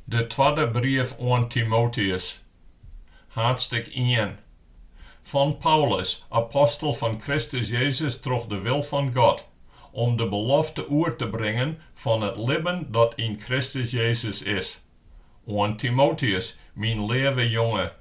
De twadde brief oan Timoteüs, haadstik ien. Fan Paulus, apostel fan Kristus Jezus troch de wil fan God, om de belofte oer te bringen fan it libben dat yn Kristus Jezus is. Oan Timoteüs, myn leave jonge.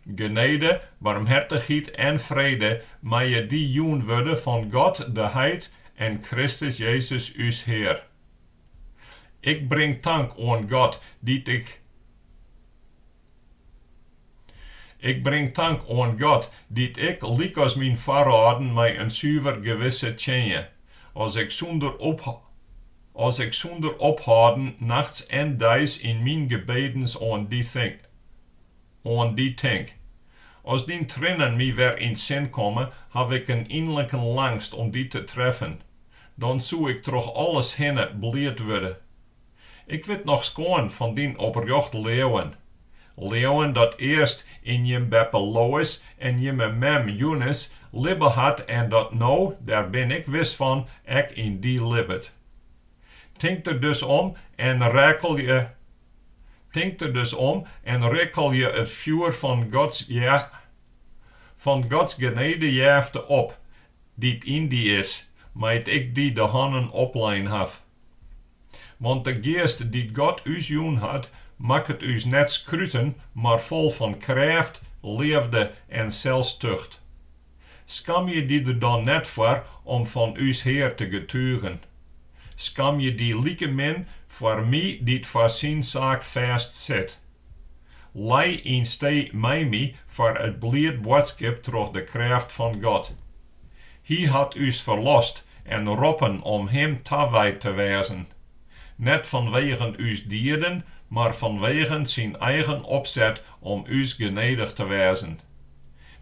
Genede, barmhertichheid en frede meie dy jûn wurde fan God de Heit en Kristus Jezus ús Hear. Ik bring tank oan God dy't ik Ik bring tank oan God, dy't ik, lykas myn foarâlden, mei in suver gewisse tsjinje, as ik sûnder as ik sûnder ophâlden nachts en deis yn myn gebedens oan dy oan dy tink. As dyn triennen my wer yn 't sin komme, haw ik in ynliken langst om dy te treffen. Dan soe ik troch alles hinne bliid wurde. Ik wit noch skoan fan dyn oprjocht leauwen. Leauwen dat earst yn jim beppe Lois en jimme mem Eunice libbe hat en dat no, dêr bin ik wis fan, ek yn dy libbet. Tink der dus om en rekelje Tink der dus om en rikkelje it fjoer fan Gods fan Gods genedejefte op, dy't yn dy is, mei't ik dy de hannen oplein haw. Want de Geast dy't God ús jûn hat, makket ús net skruten, mar fol fan krêft, leafde en selstucht. Skamje dy der dan net foar om fan ús Hear te getugen. Skamje dy likemin foar my dy't foar syn saak fêst sit. Lij ynstee mei my foar it bliid boadskip troch de krêft fan God. Hy hat ús ferlost en roppen om Him tawijd te wêzen. Net fanwegen ús dieden, mar fanwegen syn eigen opset om ús genedich te wêzen.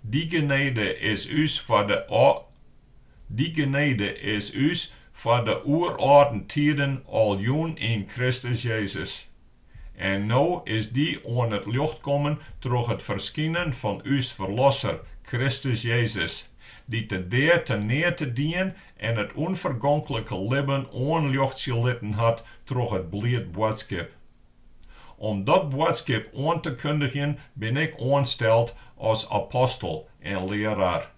Dy genede is ús foar de Dy genede is ús foar de oerâlden tiden al jûn yn Kristus Jezus. En no is dy oan it ljocht kommen troch it ferskinen fan ús Ferlosser, Kristus Jezus, dy't de dea teneate dien en it ûnfergonklike libben oanljochtsje litten hat troch it bliid boadskip. Om dat boadskip oan te kundigjen bin ik oansteld as apostel en learaar.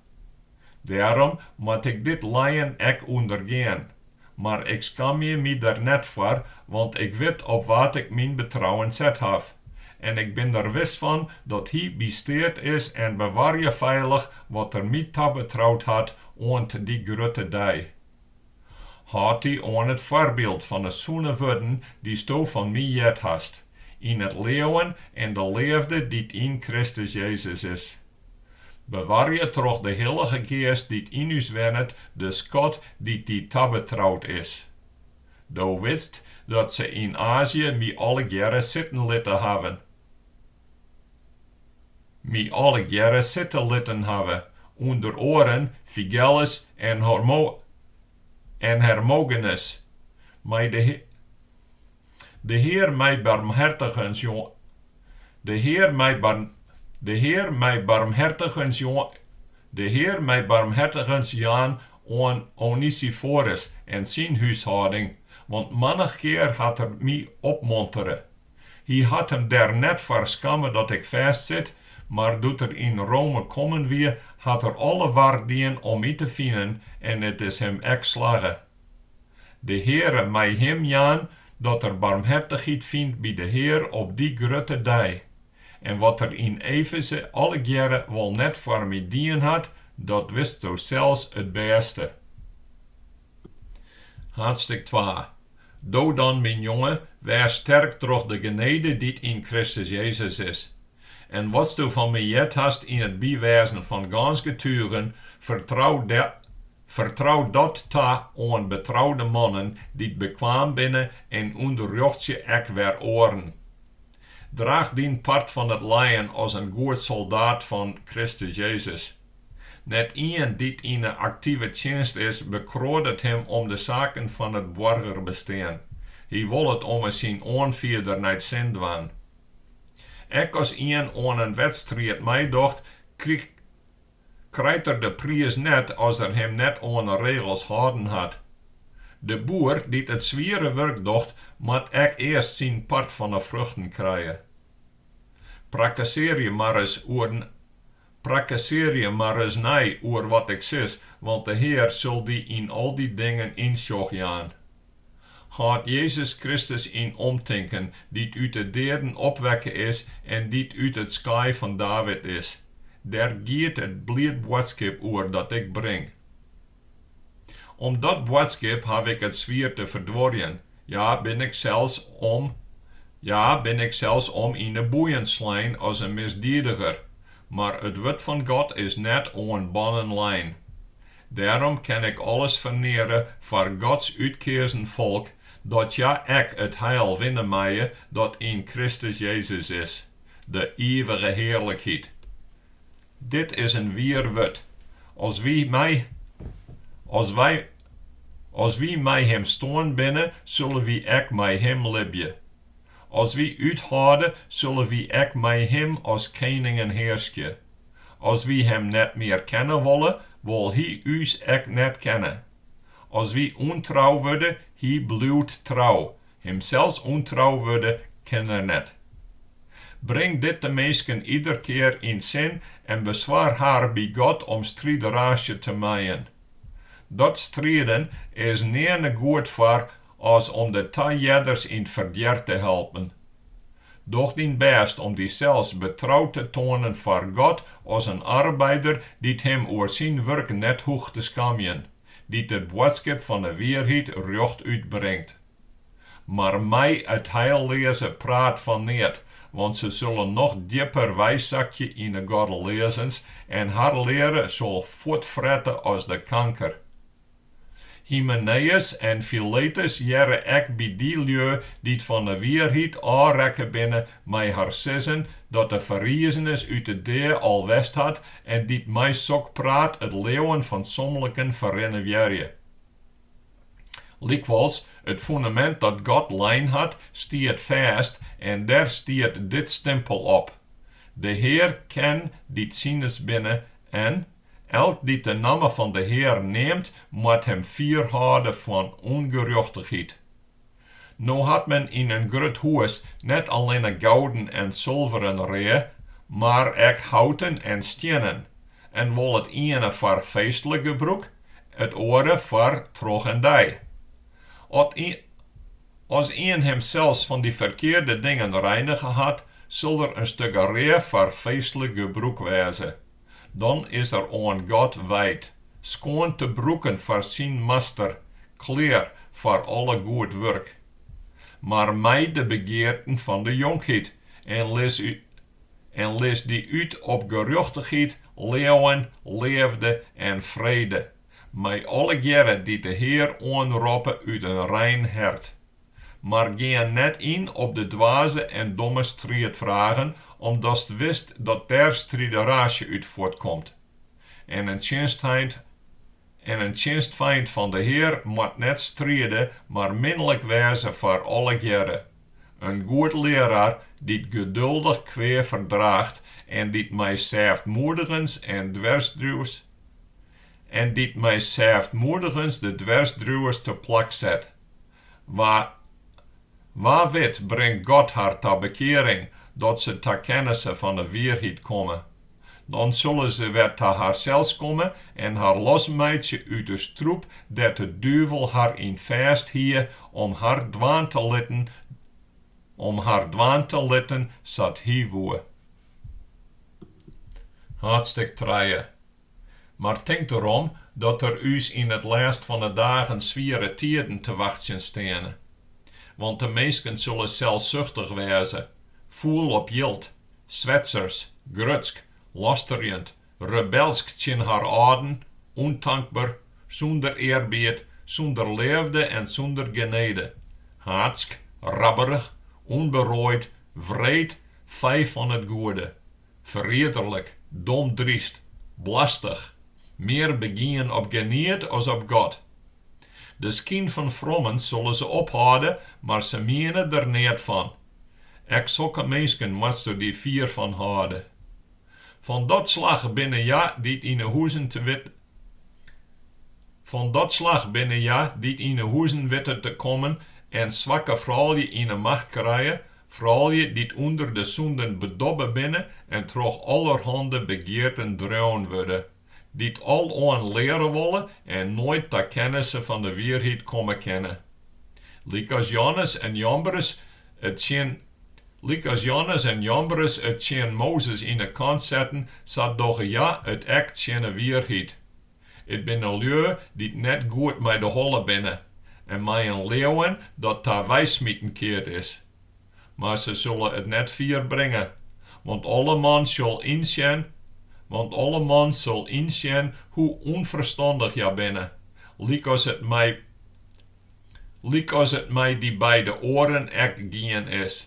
Dêrom moat ik dit lijen ek ûndergean. Mar ik skamje my der net foar, want ik wit op wa't ik myn betrouwen set haw. En ik bin der wis fan dat Hy by steat is en bewarje feilich wat Er my tabetroud hat oant dy grutte dei. Hâld dy oan it foarbyld fan 'e sûne wurden dysto fan my heard hast, yn it leauwen en de leafde dy't yn Kristus Jezus is. Bewarje troch de Hillige Geast dy't yn ús wennet de skat dy't dy tabetroud is. Do witst dat se yn Azië my allegearre sitten litte hawwe. My allegearre sitte litten hawwe, ûnder oaren Figellus en en Hermogenes. Mei de De Hear mei barmhertigens De Hear mei De Hear mei barmhertigens De Hear mei barmhertigens jaan oan Onesiforus en syn húshâlding, want mannich kear hat er my opmontere. Hy hat him der net foar skamme dat ik fêstsit, mar doe't er yn Rome kommen wie, hat er alle war dien om my te finen en it is him ek slagge. De Heare mei him jaan dat er barmhertichheid fynt by de Hear op dy grutte dei. En wat er yn Efeze allegearre wol net foar my dien hat, dat witsto sels it bêste. Haadstik twa. Do dan, myn jonge, wês sterk troch de genede dy't yn Kristus Jezus is. En watsto fan my heard hast yn it bywêzen fan gâns getugen, fertrou fertrou dat ta oan betroude mannen dy't bekwaam binne en ûnderrjochtsje ek wer oaren. Draach dyn part fan it lijen as in goed soldaat fan Kristus Jezus. Net ien dy't yn 'e aktive tsjinst is, bekroadet him om de saken fan it boargerbestean. Hy wol it ommers syn oanfierder nei 't sin dwaan. Ek as ien oan in wedstriid meidocht, krijt er de priis net as er him net oan 'e regels hâlden hat. De boer dy't it swiere wurk docht, moat ek earst syn part fan 'e fruchten krije. Prakkesearje mar ris oer Prakkesearje mar ris nei oer wat ik sis, want de Hear sil dy yn al dy dingen ynsjoch jaan. Hâld Jezus Kristus yn omtinken, dy't út 'e deaden opwekke is en dy't út it skaai fan David is. Dêr giet it bliid boadskip oer dat ik bring. Om dat boadskip haw ik it swier te ferduorjen, ja, bin ik sels om, ja, bin ik sels om yn 'e boeien slein as in misdiediger, mar it wurd fan God is net oan bannen lein. Dêrom kin ik alles ferneare foar Gods útkeazen folk, dat hja ek it heil winne meie dat yn Kristus Jezus is, de ivige hearlikheid. Dit is in wier wurd, As wy mei, as wy, as wy mei Him stoarn binne, sille wy ek mei Him libje. As wy úthâlde, sille wy ek mei Him as keningen hearskje. As wy Him net mear kenne wolle, wol Hy ús ek net kenne. As wy ûntrou wurde, Hy bliuwt trou, Himsels ûntrou wurde kin Er net. Bring dit de minsken iderkear yn 't sin en beswar har by God om strideraasje te mijen. Dat striden is nearne goed foar as om de tahearders yn 't ferdjer te helpen. Doch dyn bêst om dysels betroud te toanen foar God as in arbeider dy't him oer syn wurk net hoecht te skamjen, dy't it boadskip fan 'e wierheid rjochtút bringt. Mar mij it heilleaze praat fan neat, want se sille noch djipper weisakje yn 'e goddeleazens en har leare sil fuortfrette as de kanker. Hymeneus en Filetus hearre ek by dy lju dy't fan 'e wierheid ôfrekke binne mei har sizzen dat de ferrizenis út 'e dea al west hat en dy't mei sok praat it leauwen fan somliken ferrinnewearje. Lykwols, it fûnemint dat God lein hat, stiet fêst en dêr stiet dit stimpel op, De Hear ken dy't sines binne en, Elk dy't de namme fan de Hear neamt, moat him fier hâlde fan ûngerjochtichheid. No hat men yn in grut hûs net allinne gouden en sulveren rea, mar ek houten en stiennen, en wol it iene foar feestlik gebrûk, it oare foar troch en dei. As ien himsels fan dy ferkearde dingen reinige hat, sil er in stik rea foar feestlik gebrûk wêze. Dan is er oan God wijd, skoan te brûken foar syn master, klear foar alle goed wurk. Mar mij de begearten fan de jonkheid en lis en lis dy út op gerjochtichheid, leauwen, leafde en frede, mei allegearre dy't de Hear oanroppe út in rein hert. Mar gean net yn op de dwaze en domme striidfragen, omdatst witst dat dêr strideraasje út fuortkomt. En in tsjinstfeint en in tsjinstfeint fan de Hear moat net stride, mar minlik wêze foar allegearre. In goed learaar dy't geduldich kwea ferdraacht en dy't mei sêftmoedigens en dwersdriuwers en dy't mei sêftmoedigens de dwersdriuwers te plak set. Wa wa wit bringt God har ta bekearing, dat se ta kennisse fan 'e wierheid komme. Dan sille se wer ta harsels komme en har losmeitsje út 'e strûp dêr't de duvel har yn fêst hie om har dwaan te litten om har dwaan te litten sa't hy woe. Haadstik trije. Mar tink derom dat der ús yn it lêst fan 'e dagen swiere tiden te wachtsjen steane. Want de minsken sille selssuchtich wêze, fûl op jild, swetsers, grutsk, lasterjend, rebelsk tsjin har âlden, ûntankber, sûnder earbied, sûnder leafde en sûnder genede, haatsk, rabberich, ûnberoaid, wreed, fij fan it goede. Ferriederlik, domdryst, blastich, mear begien op geniet as op God. De skyn fan frommens sille se ophâlde, mar se miene der neat fan. Ek sokke minsken moatsto dy fier fan hâlde. Fan dat slach binne hja dy't yn 'e huzen te wit. Fan dat slach binne hja dy't yn 'e huzen witte te kommen en swakke froulju yn 'e macht krije, froulju dy't ûnder de sûnden bedobbe binne en troch allerhande begearten dreaun wurde, dy't aloan leare wolle en noait ta kennisse fan de wierheid komme kinne. Lykas Jannes en Jambres it tsjin Lykas Jannes en Jambres it tsjin Mozes yn 'e kant setten, sa dogge hja it ek tsjin 'e wierheid. It binne lju dy't net goed mei de holle binne en mei in leauwen dat ta weismiten keard is. Mar se sulle it net fier bringe, want alleman sil ynsjen, want alleman sil ynsjen hoe ûnferstannich hja binne, lykas it mei lykas it mei dy beide oaren ek gien is.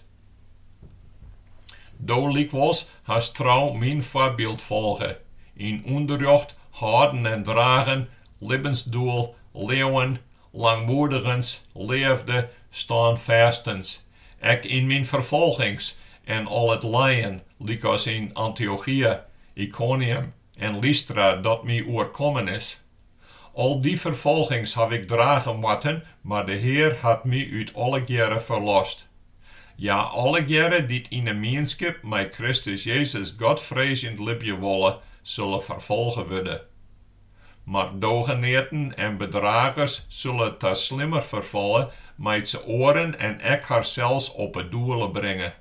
Do lykwols hast trou myn foarbyld folge, yn ûnderrjocht, hâlden en dragen, libbensdoel, leauwen, langmoedigens, leafde, stânfêstens, ek yn myn ferfolgings en al it lijen, lykas yn Antiochië, Ikonium en Lystra dat my oerkommen is. Al dy ferfolgings haw ik drage moatten, mar de Hear hat my út allegearre ferlost. Ja, allegearre dy't yn 'e mienskip mei Kristus Jezus Godfreezjend libje wolle, sulle ferfolge wurde. Mar dogeneaten en bedragers sulle ta slimmer ferfalle, mei't se oaren en ek harsels op 'e doele bringe.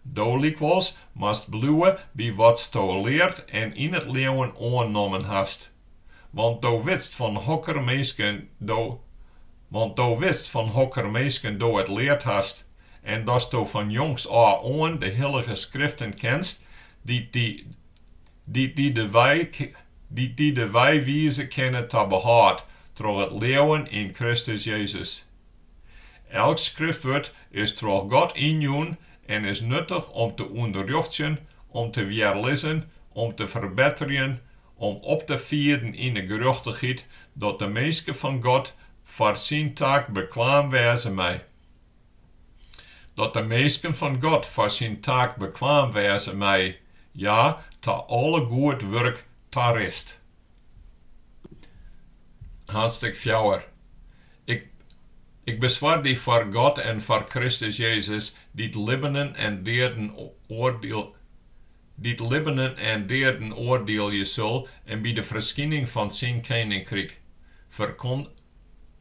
Do lykwols moatst bliuwe by watsto leard en yn it leauwen oannommen hast. Want do witst fan hokker minsken do Want do witst fan hokker minsken do it leard hast, en datsto fan jongs ôf oan de hillige Skriften kenst, dy't dy dy't dy de wei dy't dy de wei wize kinne ta behâld troch it leauwen yn Kristus Jezus. Elk Skriftwurd is troch God ynjûn en is nuttich om te ûnderrjochtsjen, om te wjerlizzen, om te ferbetterjen, om op te fieden yn 'e gerjochtichheid, dat de minske fan God foar syn taak bekwaam wêze mei. Dat de minsken fan God foar syn taak bekwaam wêze mei, ja, ta alle goed wurk tarist. Haadstik fjouwer. Ik, ik beswar dy foar God en foar Kristus Jezus, dy't libbenen en deaden oardiel, dy't libbenen en deaden oardielje sil en by de ferskining fan syn keninkryk. Ferkon,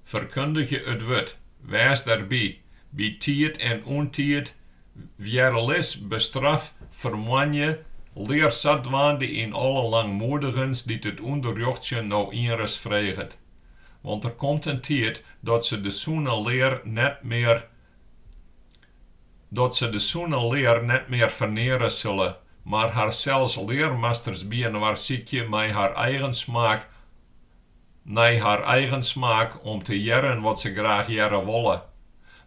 ferkundigje it wurd, wês derby, by tiid en ûntiid, wjerlis, bestraf, fermoanje, lear sadwaande yn alle langmoedigens dy't it ûnderrjochtsjen no ienris freget. Want der komt in tiid dat se de sûne lear net mear dat se de sûne lear net mear ferneare sille, mar harsels learmasters byinoar sykje mei har eigen smaak nei har eigen smaak om te hearren wat se graach hearre wolle.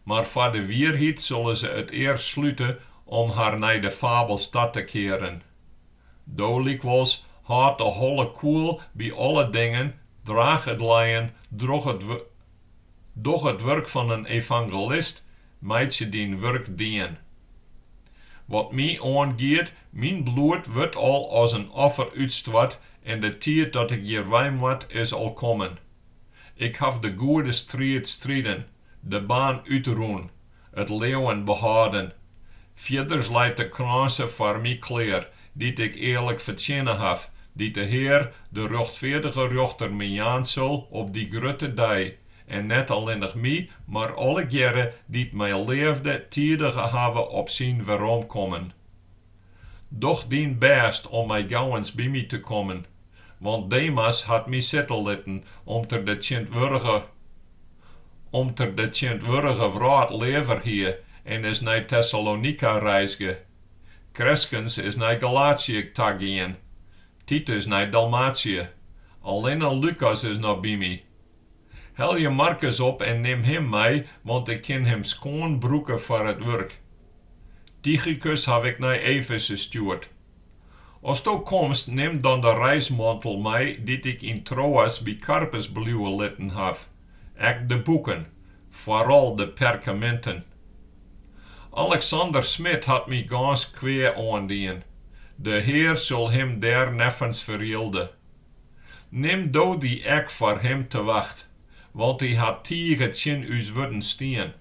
Mar foar de wierheid sulle se it ear slute om har nei de fabels ta te kearen. Do lykwols, hâld de holle koel by alle dingen, draach it lijen, droch it doch it wurk fan in evangelist, meitsje dyn wurk dien. Wat my oangiet, myn bloed wurdt al as in offer útstoart en de tiid dat ik hjirwei moat is al kommen. Ik haw de goede striid striden, de baan útrûn, it leauwen behâlden. Fierders leit de krânse foar my klear, dy't ik earlik fertsjinne haw, dy't de Hear, de rjochtfeardige rjochter, my jaan sil op dy grutte dei, en net allinnich my, mar allegearre dy't mei leafde tidige hawwe op syn weromkommen. Doch dyn bêst om mei gauwens by my te kommen, want Demas hat my sitte litten, om't er de tsjintwurdige om't er de tsjintwurdige wrâld leaver hie en is nei Tessalonika reizge. Kreskens is nei Galatië ta gien, Titus nei Dalmatië. Allinne Lukas is noch by my. Helje Markus op en nim him mei, want ik kin him skoan brûke foar it wurk. Tychikus haw ik nei Efeze stjoerd. Asto komst, nim dan de reismantel mei dy't ik yn Troas by Karpus bliuwe litten haw, ek de boeken, foaral de perkaminten. Aleksander Smid hat my gâns kwea oandien. De Hear sil him dêr neffens ferjilde. Nim do dy ek foar him te wacht, want hy hat tige tsjin ús wurden stien.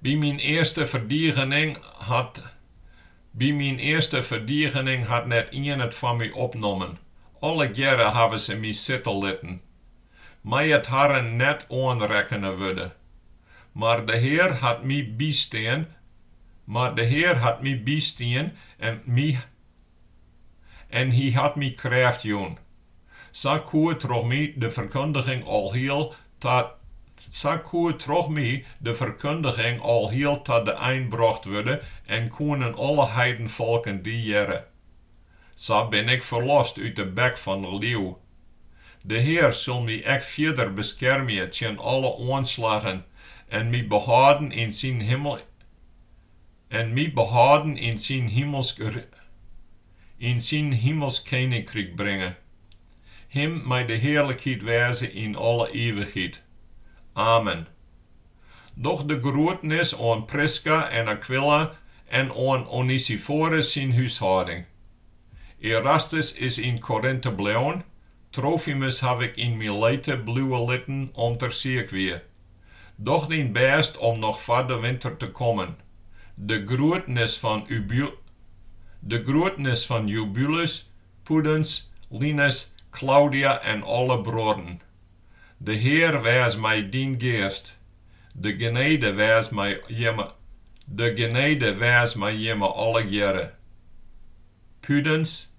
By myn earste ferdigening hat By myn earste ferdigening hat net ien it foar my opnommen, allegearre hawwe se my sitte litten. Mei it harren net oanrekkene wurde. Mar de Hear hat my bystean, mar de Hear hat my bystien en my en Hy hat my krêft jûn. Sa koe troch my de ferkundiging alhiel ta Sa koe troch my de ferkundiging alhiel ta de ein brocht wurde en koenen alle heidenfolken dy hearre. Sa bin ik ferlost út de bek fan de liuw. De Hear sil my ek fierder beskermje tsjin alle oanslaggen en my behâlden yn syn en my behâlden yn syn himelsk yn syn himelsk keninkryk bringe. Him mei de hearlikheid wêze yn alle ivichheid. Amen. Doch de groetnis oan Priska en Aquila en oan Onisiforus syn húshâlding. Erastus is yn Korinte bleaun, Trofimus haw ik yn Milete bliuwe litten om't er siik wie. Doch dyn bêst om noch foar de winter te kommen. De groetnis fan De groetnis fan Eubulus, Pudens, Linus, Klaudia en alle bruorren. De Hear wês mei dyn geast. De genede wês mei jimme De genede wês mei jimme allegearre. Pudens.